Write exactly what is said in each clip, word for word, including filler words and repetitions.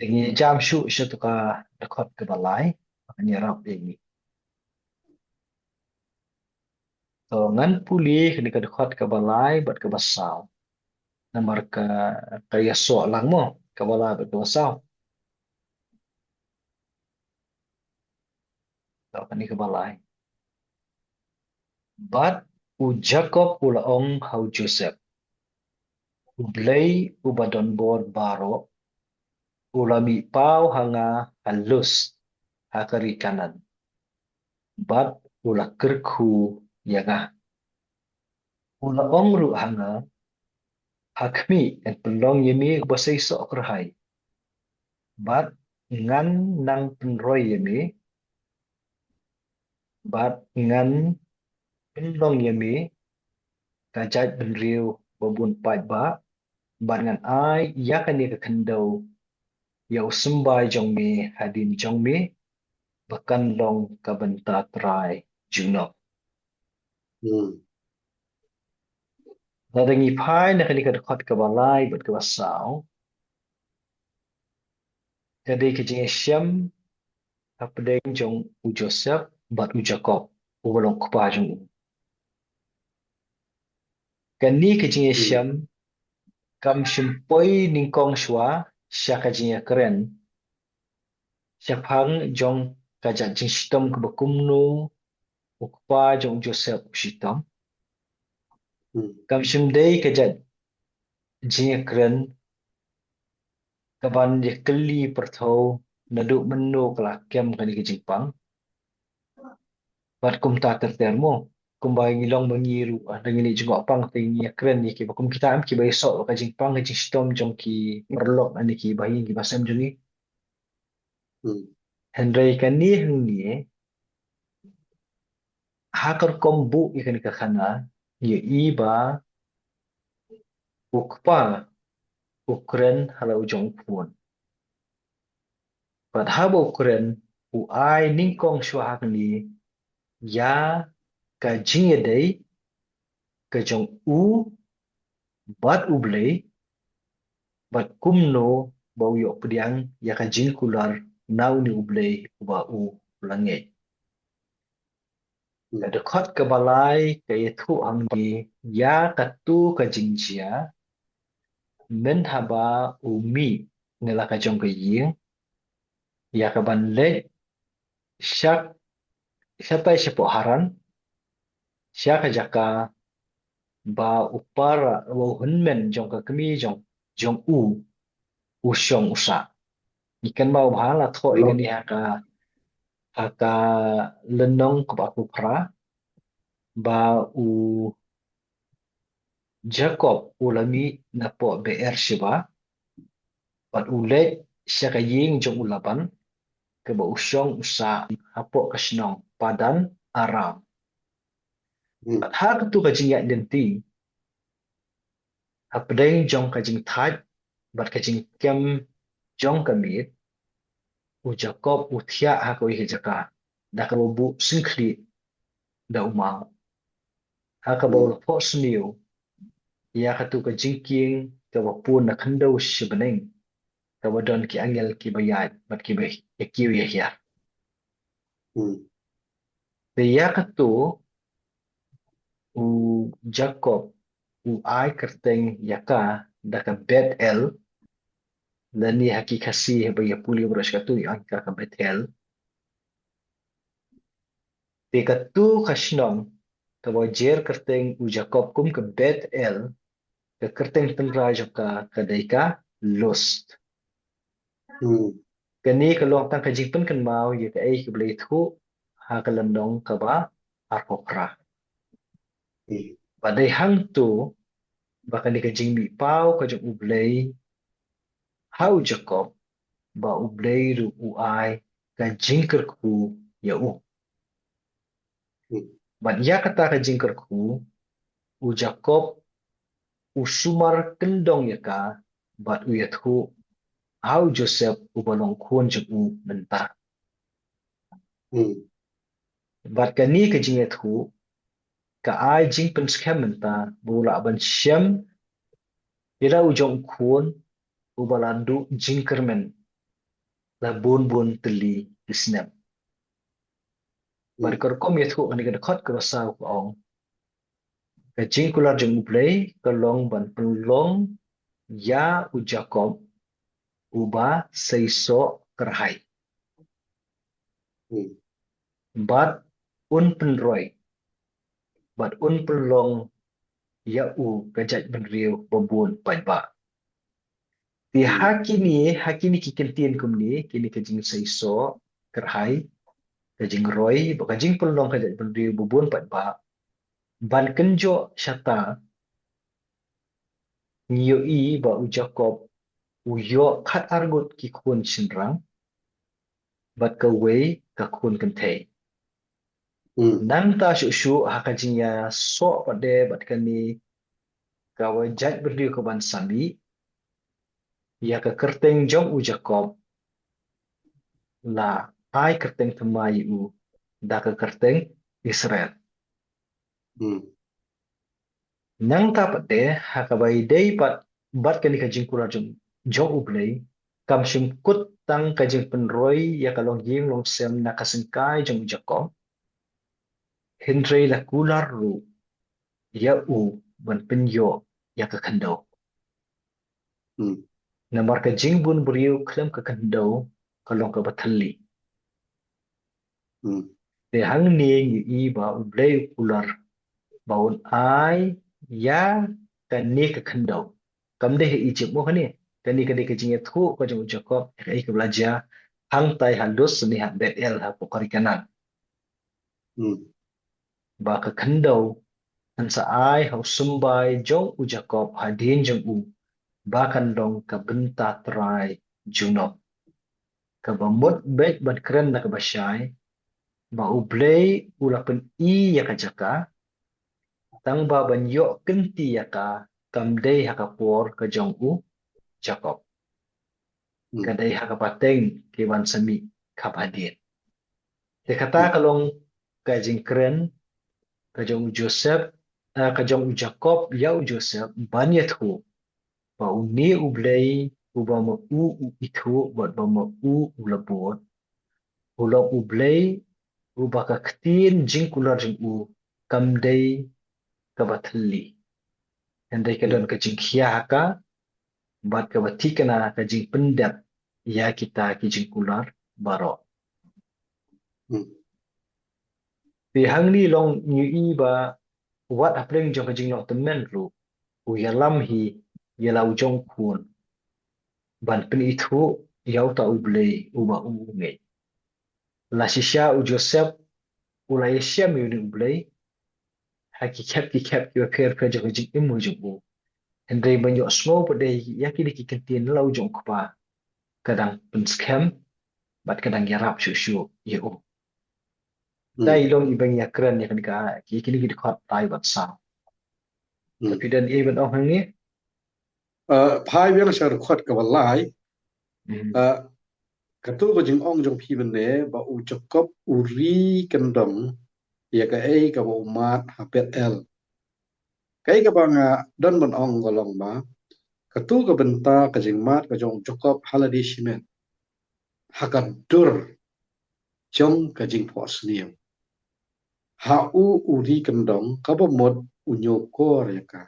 Te ngi jam shuh sha tu ka dkhot kaba lai, ba ngi ïarap ïa ngi. To ngan pule kane ka dkhot kaba lai bad kaba saw. Namar ka, ka ïasoh lang mo, kaba lai bad kaba saw. To kane kaba lai. Bad u Jakob u la ong ha u Joseph, U Blei uba don bor baroh, u la mih paw ha nga ha Lus, ha ka ri Kanaan. Bad u la kyrkhu ïa nga. U la ong ruh ha nga, Ha khmih, yn pynlong ïa me uba seisoh kyrhai. Bad ngan nang pynroi ïa me, bad ngan pynlong ïa me ka jaitbynriew ba bun paidbah, bad ngan ai ïa kane ka khyndew ïa u symbai jong me hadien jong me, ba kan long ka bynta trai jong u. Hmm. Lada ngi phai na kane ka dkhot kaba lai bad kaba saw, ka dei ka jingïashem hapdeng jong u Joseph bad u Jakob, uba long u kpa jong u. Kane ka jingïashem kam shym poi nyngkong shuwa sha ka jingïakren shaphang jong ka jait jingshitom kaba kumno u kpa jong u Joseph u shitom. Hmm. Kam shym dei ka jait jingïakren kaban ïakylli pyrthew naduh mynno ka la kem kane ka jingpang. Bad kumta ter ter mo. Kumba ngi long ba ngi ruh, ah, da ngi leit jngoh pang te ngi ïakren ïa kiba kum kita em kiba ïasoh ka jingpang ka jingshitom jong ki paralok lane kiba ïing kiba sem jong ngi. Hmm. Hynrei kane hangne, ha ka rukom buh ïa kane ka khana, ngi ïohi ba u kpa u kren ha la u jong u khun. Bad haba u kren, u ai nyngkong shuwa hangne ïa ka jingïadei ka jong u bad U Blei, bad kumno ba u ïoh pdiang ïa ka jingkular na une U Blei uba u la ngeit. Hmm. Ka dkhot kaba lai ka ïathuh hangne ïa katu ka jingjia, mynhaba u mih na la ka jong ka ïing, ïa kaban leit sha, shatai shapoh Haran, sha ka jaka ba u para, ba u hynmen jong ka kmie jong, jong u, u shong u sah. Ngi kynmaw ba la thoh ïa kane ha ka, ha ka lynnong kaba arphew phra, ba u Jakob u la mih napoh Beersheba, bad u leit sha ka ïing jong u Laban, kaba u shong u sah hapoh ka shnong Padan Aram. Hmm. Bad ha katu ka jingïaid lynti, hapdeng jong ka jingthait bad ka jingkem jong ka miet, u Jakob u thiah ha kawei ka jaka da kaba buh syngkhlieh da u maw, ha kaba u la phohsniew ïa katu ka jingkieng kaba pun na khyndew shi bneng, kaba don ki angel kiba ïaid bad kiba ïakiew ïahiar. Hmm. Te ïa katu u Jakob u ai kyrteng ïa ka da ka Bethel, lane ha ki Khasi haba ïa pule baroh shi katu ïa ka ka Bethel. Te katu ka shnong kaba jer kyrteng u Jakob kum ka Bethel, ka kyrteng tynrai jong ka ka dei ka Lus. Hmm. Kane ka long tang ka jingpynkynmaw ïa kaei kaba la ïathuh ha ka lynnong kaba arphew phra. Hmm. Ba dei hangto ba kane ka jingmih paw ka jong U Blei ha u Jakob, ba U Blei ruh u ai ka jingkyrkhu ïa u. Hmm. Bad ïa kata ka jingkyrkhu, u Jakob u sumar kyndong ïa ka, bad u ïathuh ha u Joseph uba long khun jong u mynta. Hmm. Bad kane ka jingïathuh ka ai jingpynskhem mynta ba u lah ban shem ïa la u jong u khun uba la duh jingkyrmen la bun bun tylli ki snem. Bad ka rukom ïathuh kane ka dkhot kaba saw ka ong, ka jingkular jong U Blei ka long ban pynlong ïa u Jakob uba seisoh kyrhai. Bad un pynroi, bad un pynlong ïa u ka jaitbynriew ba bun paidbah. Te ha kine, ha kine ki kyntien kumne, kine ka jingseisoh kyrhai, ka jingroi, bad ka jingpynlong ka jaitbynriew ba bun paidbah, ban kynjoh shata, ngi ïohi ba u Jakob u ïoh khatar ngut ki khun shynrang, bad kawei ka khun kynthei. Nangta shuh shuh ha ka jingïasoh pat de bad kane ka jaitbynriew kaban sa mih, ïa ka kyrteng jong u Jakob la ai kyrteng thymmai ïa u da ka kyrteng Israel. Nangta pat de, ha kaba ïadei pat bad kane ka jingkular jong, jong U Blei, kam shym kut tang ka jingpynroi ïa ka longïing longsem na ka syngkai jong u Jakob, hynrei la kular ruh ïa u ban pynïoh ïa ka khyndew. Namar ka jingbun briew khlem ka khyndew ka long kaba thylli. Te hangne ngi ïohi ba U Blei u kular ba un ai ïa kane ka khyndew. Kam dei ha Egypt mo kane. Kane ka dei ka jingïathuh ka jong u Jakob ïa kaei kaba la jia hangtai ha Lus ne ha Bethel hapoh ka ri Kanaan. Ba ka khyndew kan sa ai ha u symbai jong u Jakob hadien jong u, ba kan long ka bynta trai junom. Kaba mut beit ban kren na kaba shai, ba U Blei u la pyni ïa ka jaka, tang ba ban ïoh kynti ïa ka kam dei ha ka por ka jong u Jakob. Ka dei ha ka pateng ki ban sa mih khap hadien. Te kata ka long ka jingkren ka jong u Joseph, eh, ka jong u Jakob ïa u Joseph ban ïathuh ba une U Blei uba ma u u ithuh bad ba ma u u la bud, u long U Blei uba ka ktien jingkular jong u kam dei kaba thylli. Hynrei ka don ka jingkhia ha ka, bad kaba thikna ka jingpyndep ïa kita ki jingkular baroh. Te hangne long ngi ïohi ba wat hapdeng jong ka jinglong tymmen ruh u ïalam hi ïa la u jong u khun ban pynithuh ïa uta U Blei uba u ngeit. La shisha u Joseph u la ïashem ïa une U Blei ha ki khep ki khep kiba pher pher jong ka jingim jong u. Hynrei ban ïohsngew pat de ïa kine ki kyntien na la u jong u kpa, ka dang pynskhem bad ka dang ïarap shuh shuh ïa u. Dei long iba ngi ïakren ïa kane ka, ïa kine ki dkhot lai bad saw. Te phi don ei ban ong hangne? Ah, phai biang sha dkhot kaba lai. Ah, kato ka jingong jong phi mynne ba u Jakob u ri kyndong ïa kaei kaba u mad ha Bethel. Kaei kaba nga don ban ong ka long ba kato ka bynta ka jingmad ka jong u Jakob ha lade shimet ha ka dur jong ka jingphohsniew. Ha u u ri kyndong kaba mut u ñiewkor ïa ka.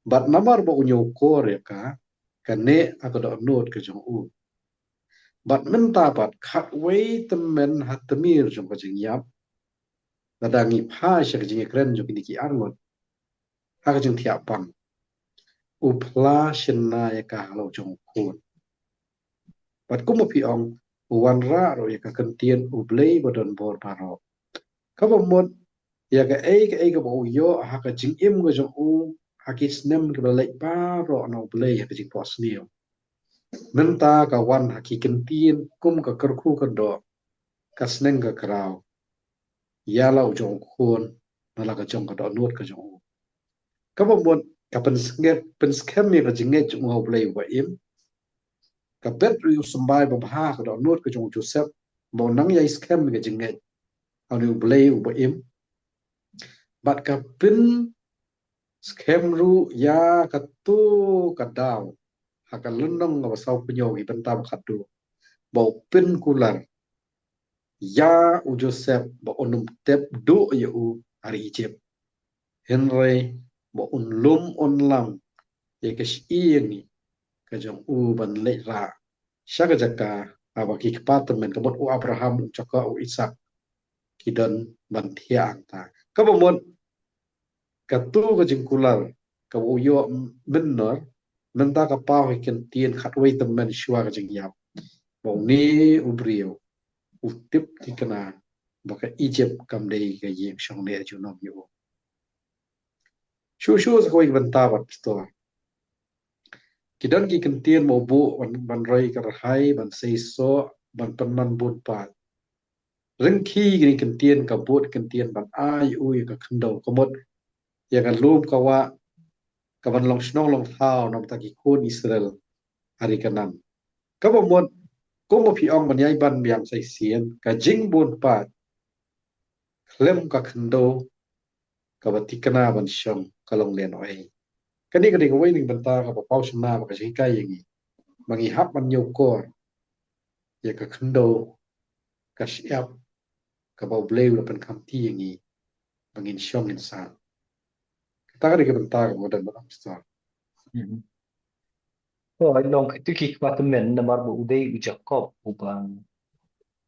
Bad namar ba u ñiewkor ïa ka, ka neh ha ka dohnud ka jong u. Bad mynta pat khatwei tymmen ha tmier jong ka jingïap, lada ngi phai sha ka jingïakren jong kine ki arngut ha ka jingthiah pang, u phla shynna ïa ka ha la u jong u khun. Bad kum ma phi ong, u wanrah ruh ïa ka kyntien U Blei ba don bor baroh. Kaba mut ïa kaei kaei kaba u ïoh ha ka jingim ka jong u ha ki snem kiba la leit baroh na U Blei ha ka jingphohsniew, mynta ka wan ha ki kyntien kum ka kyrkhu kyrdoh, ka sneng ka kraw ïa la u jong u khun na la ka jong ka dohnud ka jong u. Kaba mut ka pynskhem, pynskhem ïa ka jingngeit jong u ha U Blei uba im. Ka bet ruh ïa u symbai babha ka dohnud ka jong u Joseph ba u nang ïai skhem ïa ka jingngeit ha une U Blei uba im. Bad ka pynskhem ruh ïa kato ka daw ha ka lynnong kaba sawphew hynñiew ki bynta ba khatduh. ba u pynkular ïa u Joseph ba un ym tep duh ïa u ha ri Ijip. Hynrei ba un lum un lam ïa ka shyieng ka jong u ban leit rah sha ka jaka haba ki kpa tymmen, ka mut u Abraham, u Jakob, u Isak, ki don ban thiah hangta. Kaba mut katu ka jingkular kaba u ïoh mynnor, mynta ka paw ha ki ktien khatwei tymmen shuwa ka jingïap, ba une u briew u tip thikna ba ka Ijip kam dei ka ïing shong leh junom ïa u. Shuh shuh sa kawei ka bynta, wat pastor. Ki don ki ktien ba u buh ban, ban roi ka rhai, ban seisoh, ban pynman bun pat. Ryngkat kine ki ktien, ka bud ki ktien ban ai u ïa ka khyndew, ka mut ïa ka lum ka wah kaban long shnong long thaw na bynta ki khun Israel ha ri Kanaan. Kaba mut, kumba phi ong ban ïai ban biang sa shisien, ka jingbun pat khlem ka khyndew kaba thikna ban shong, ka long lehnohei. Kane ka dei kawei na ki bynta kaba paw shynna bad ka jinghikai ïa ngi ba ngi hap ban ñiewkor ïa ka khyndew, ka shyiap kaba U Blei u la pynkhamti ïa ngi ba ngin shong ngin sah. Kata ka dei ka bynta kaba nga don ban ong, pastor. Mhm. To, ai long kito ki kpa tymmen, namar ba u dei u Jakob uba,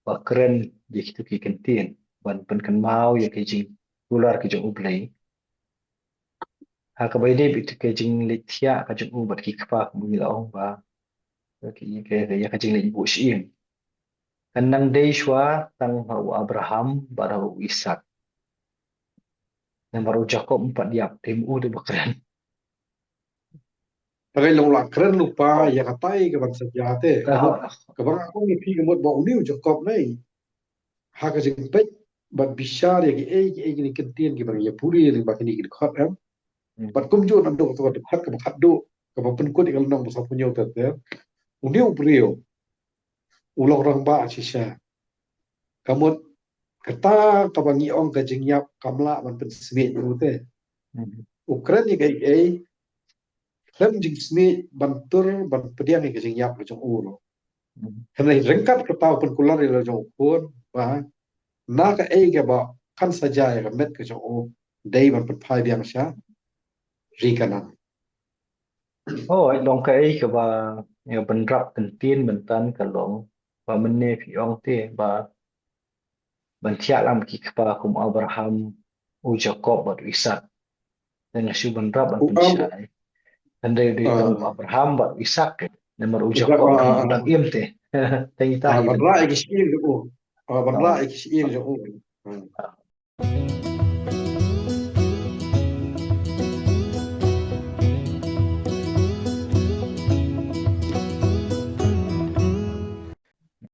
ba kren ïa kito ki ktien ban pynkynmaw ïa ka jingkular ka jong U Blei. Ha kaba ïadei bad ka jingleit thiah ka jong u bad ki kpa, kumba ngi la ong ba ïa ka, ïa ka jingleit buh shyieng kan nang dei shuwa tang ha u Abraham bad ha u Isak. Namar u Jakob um pat ïap, te ma u dei ba kren. Hynrei long la kren lypa ïa katai kaban sa jia te. Kaba nga ong ïa phi ka mut ba une u Jakob ne, ha ka jingpeit bad bishar ïa kiei kiei kine ki ktien kiba ngi ïa pule lyngba kine ki dkhot, em. Hmm. Bad kumjuh naduh ka dkhot kaba khatduh, kaba pynkut ïa ka lynnong ba sawphew hynñiew ter ter, une u briew u long rangbah shisha. Ka mut kata kaba ngi ong ka jingïap kam lah ban pynsmit ïa u te. Hmm. U kren ïa kiei kiei khlem jingsmit ban tur ban pdiang ïa ka jingïap ka jong u ruh. Hmm. Hynrei ryngkat kata u pynkular ïa la jong u khun ba na kaei kaba kan sa jia ïa ka met ka jong u, dei ban pynphai biang sha ri Kanaan. Oh, ai long kaei kaba, ïa, bynrap ktien mynta ka long ba mynne phi ong te ba ban thiah lang ki kpa kum Abraham, u Jakob bad u Isak. Te nga shu bynrap ban pynshai. Hynrei dei tang u Abraham bad u Isak, eh. Namar u Jakob dang im te. Te ngi ta hi ban rah ïa ki shyieng jong u. Ban rah ïa ki shyieng jong u.